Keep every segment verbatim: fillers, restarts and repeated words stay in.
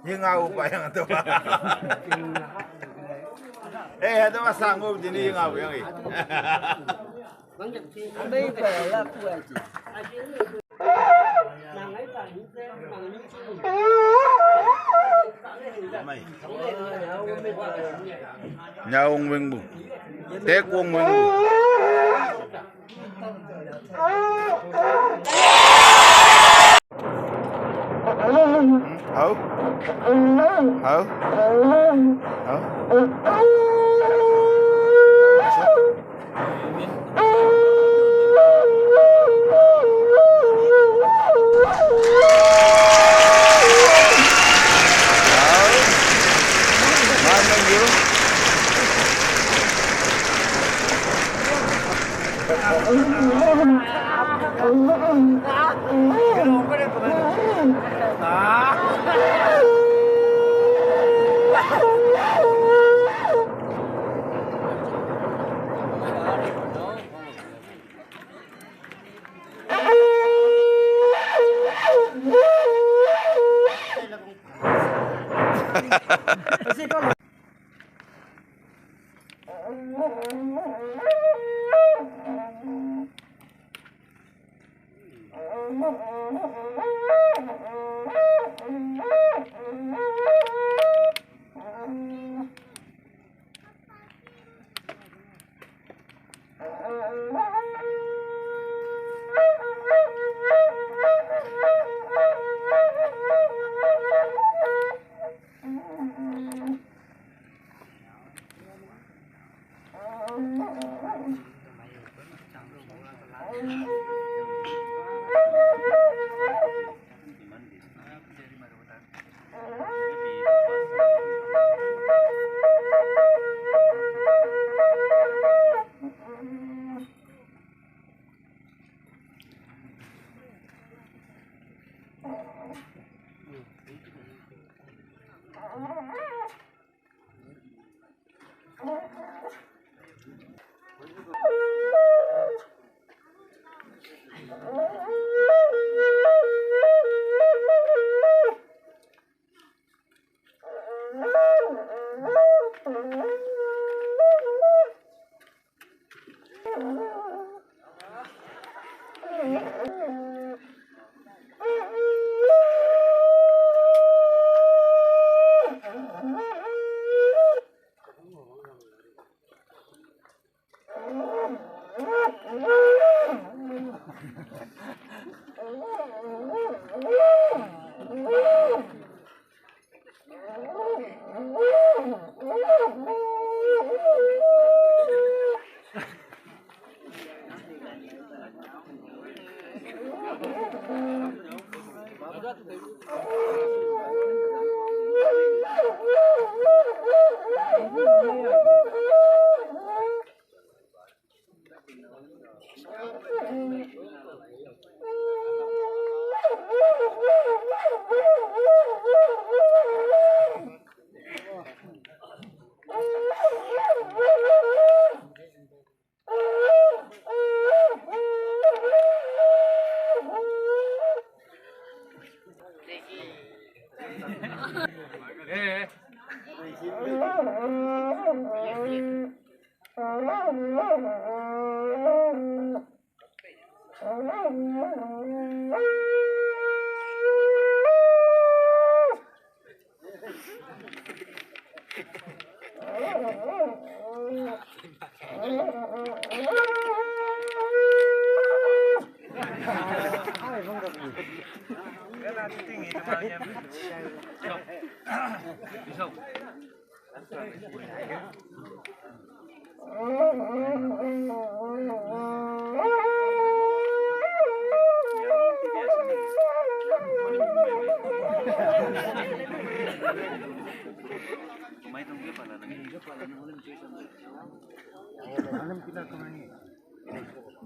Yingau pa yang tu. Eh, itu mah sanggup jadi yingau yang ni. Nyaung wengbu. Tek wong wengbu. Hau? Hau? Hau?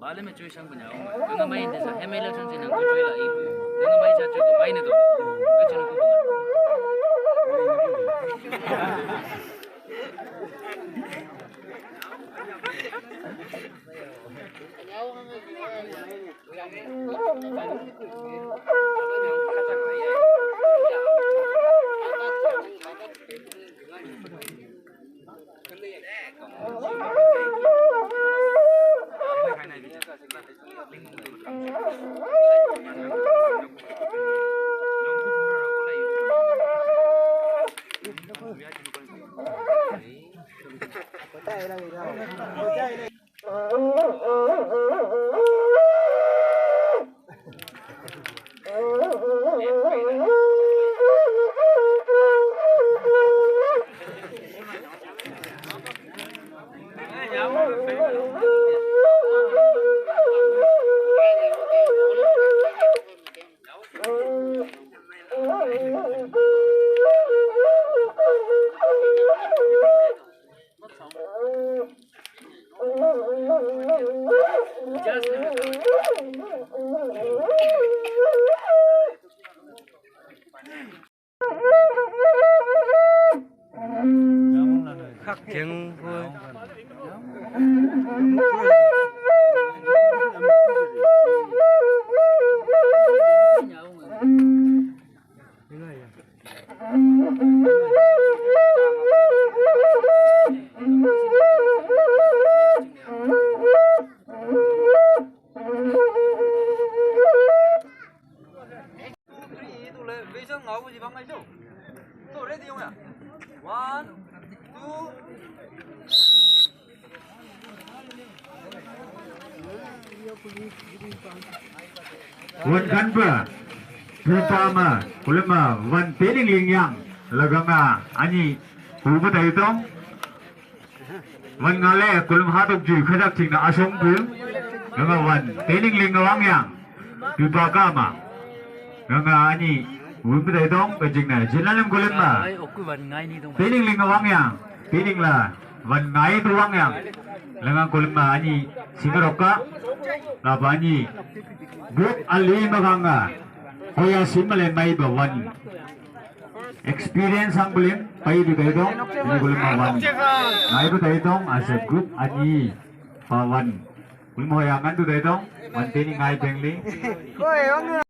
Bale me chui sang punya. Kena main desa. Hemi election sih nak chui lah itu. Wun kanpa, pupa ma, kulima, wan teling lingyang, laganga, ani, pupa taitong, wan ngale, kulim hatok ju, kajak chingna asong pu, ganga wan, teling ling wangyang, pupa kama, ganga ani, wun pa taitong, kajingna, jinlalim kulima, teling ling wangyang, teling la, wan ngai tuwang yang. Lengang kulim ma ani singaroka. Lapa ani. Group ali maganga. Koya simale mai ba wan. Experience ang kulim. Pai du taitong. Ini kulim ma wan. Ngai ba taitong as a group ani. Pa wan. Kulim hoya ngan du taitong. Wan teni ngai bengli.